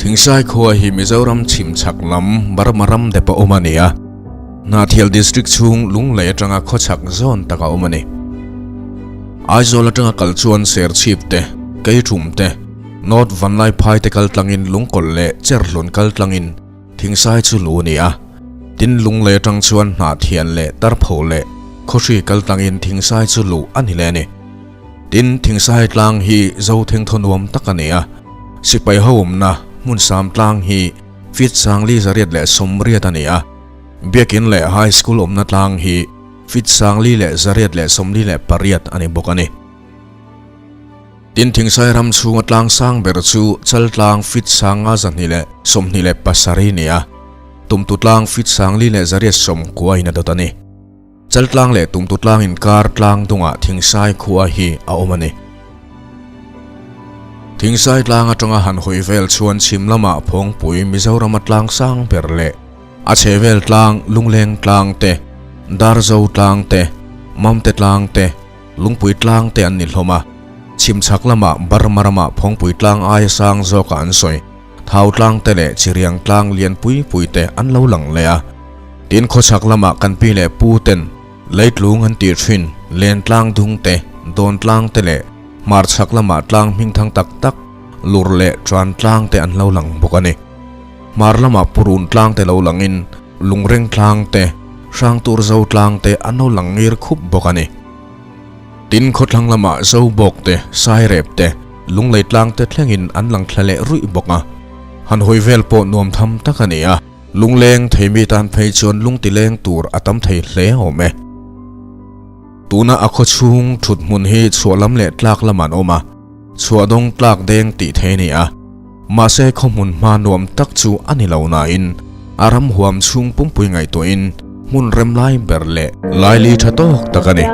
Thingsai khua hi Mizoram chhim chhak lam Burma ram dep a awm a ni a, Hnahthial District chhung Lunglei atanga khawchhak zawn tak a awm a ni. Aizawl atanga kal chuan Serchhip te, Keiṭhum te, North Vanlaiphai te kal tlangin Lungkawlh leh Cherhlun kal tlangin Thingsai chu lu a ni a, tin Lunglei atang chuan Hnahthian leh Tarpho leh Khawhri kal tlangin Thingsai chu luh a ni leh a ni. Tin, Thingsai tlang hi Zotheng thaw nuam tak a ni a, sipai ho awmna Hmunsam tlang hi feet 48 a ni a, Biakin leh High School awmna tlang hi feet 4148 a ni bawk a ni. Tin, Thingsai ram chhunga tlang sang ber chu Chaltlang feet 527 a ni a, Tumtu tlang feet 4890 in a dawt a ni. Chaltlang leh Tumtutlang inkar tlang dungah Thingsai khua hi a awm a ni. Thingsai tlang atanga han hawi vel chuan chhim lamah Phawngpui Mizorama tlang sang ber leh a chhehvel tlang Lungleng tlang te, Darzo tlang te, Mamte tlang te, Lungpui tlang te an ni hlawm a. Chhim chhak lamah Burma ramah Phawngpui tlang aia sang zawkah an sawi. Thau tlang te leh Chiriang tlang lian pui pui te an lo lang leh a. Tin khawchhak lamah kan pi leh pu ten leitlung an tih thin len tlang dung te, dawn tlang te leh hmarchhak lamah tlang hming thang tak tak lur leh tran tlang te an lo lang bawk a ni. Hmar lamah purun tlang te lo langin lungreng tlang te, hrangtur zo tlang te an lo lang ngir khup bawk a ni. Tin khawthlang lamah Zobawk te, Sairep te, Lunglei tlang te thlengin an lang thla leh ruih bawk a. Han hawi vel pawh nuam tham tak a ni a, lungleng thei mi tan phei chuan lungti leng tur a tam thei hle awm e. Tuna a khaw chhung thut hmun hi chhuah lam leh tlak lam an awm a, chhuah dawng tlak deng tih thei a ni a. Mahse khaw hmun hma nuam tak chu a ni lo nain a ram huam chhung pumpui ngaihtuahin hmun rem lai ber leh laili tha tawk tak a ni.